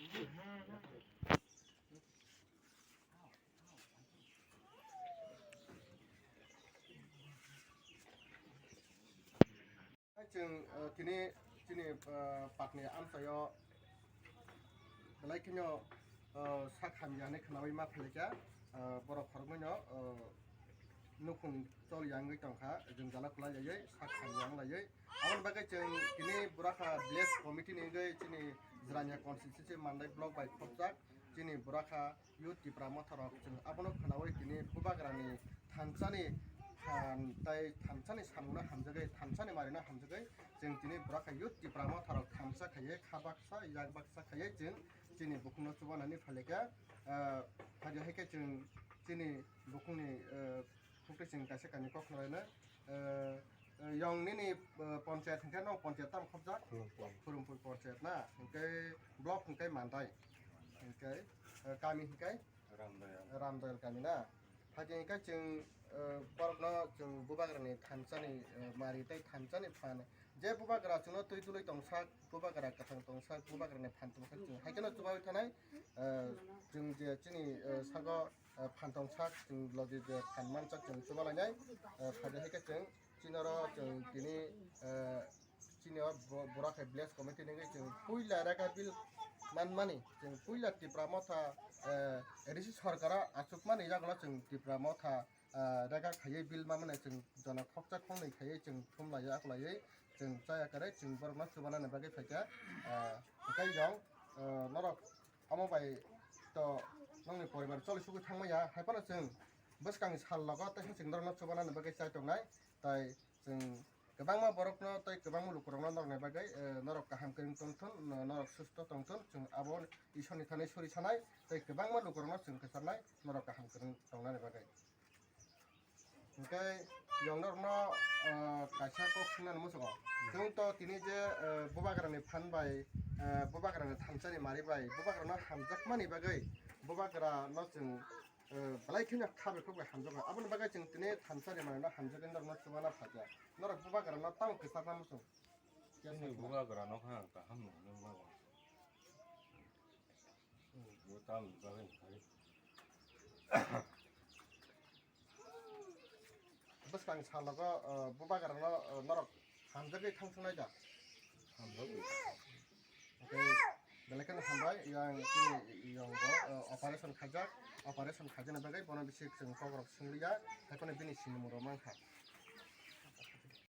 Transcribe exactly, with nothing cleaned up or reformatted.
Chwng, uh, tini chini, uh, patni amchaio belai kheno, uh, sak hamya hinwi khwnawi ma phaikha, uh, borok khoroknwino, uh, nukhung chol ya wngwi tongkha, jwngjalo kwlai laiwi sak hamya wng laiwi. Aboni bagwi chwng tini Burakha village committee ni wngwi chini Jirania constituency Mandai block bai khopjak chini Burakha youth Tipra Motha rok chwng abono khwnawi tini Bubagrani thansani than tei thansani samungno hamjagwi, thansani marino hamjagwi chwng tini Burakha youth Tipra Motha rok thansa khaiwi kha baksa yak baksa khaiwi chwng chini bukhukno chubanani phaikha. Ah, phaidi hai khe chwng chini bukhukni, ah, Hwnkhe chwng kaisa kainwi kok khwlaino, eh, eh, yong nini, eh, panchayat hwnkhe no panchayat tamo khopjak? Khurumphul. Khurumphul panchayat na, hwnkhe block hwnkhe Mandai, hwnkhe, eh, kami hwnkhe? Ramdayal. Ramdayal kami na. Hakhe hwnkhe chwng, eh, borokno chwng Bubagrani thansani, eh, mari tei thansani phan, je Bubagra chwngno twi dulwi tongsak, Bubagra kwthang tongsak, Bubagrani phan tongsak chwng haikhe no chubawi thanai, eh, chwng je chini, eh, sago, eh, phan tongsak, chwng logi je phan mansak chwng chuba lainai, eh, phaidi hai khe chwng chini oro chwng tini, eh, chini o bo-, Burakha village committee ni wngwi chwng puila rega bill manmani, chwng puila Tipra Motha, eh, risi sorkaro achukmani yagulo chwng Tipra Motha, ah, rega khaiwi bill mamani chwng jona khoksa khongnwi khaiwi chwng thum laiwi aklaiwi chwng chaya kwrwi chwng borokno chubanani bagwi phaikha, ah, tei yong, ah, norok omo bai to nokni poribar choli sugwi thangmaya, hai phano chwng bwskang sal logo teisa chwng norokno chubanani bagwi chai tongnai, tai chwng kwbangma borokno tei kwbangma lukurokno norokni bagwi, eh, norok kaham kwrwng tongthun, no-, norok susto tongthun, chwng abo Isorni thani suri sanai tei kwbangma lukurokno chwng kwcharnai norok kaham kwrwng tongnani bagwi. Hwnkhe yongnorokno, ah, kaisa kok swngnani muchungo. Chwng to tini je, ah, Bubagrani phan bai, ah, Bubagrani thansani mari bai, Bubagrano hamjakmani bagwi Bubagrano chwng, ah, belai kheno kha bai khuk bai hamjakgo. Aboni bagwi chwng tini thansani marino hamjagwi norokno chubana phaikha. Norok Bubagrano tamo kwcharna muchung? Chini Bubagrano kha kaham nung nung bagwi. Bo tamo bagwi khai. Bwskang salogo, uh, Bubagrano, uh, norok hamjagwi thangsungnai da? Hamjagwi. Tei belai kheno hambai, yang chini yongo, uh, operation khaijak, operation khaijakni bagwi bono bisi chwng kokrok swngliya, haiphano bini sinimung rok mankha.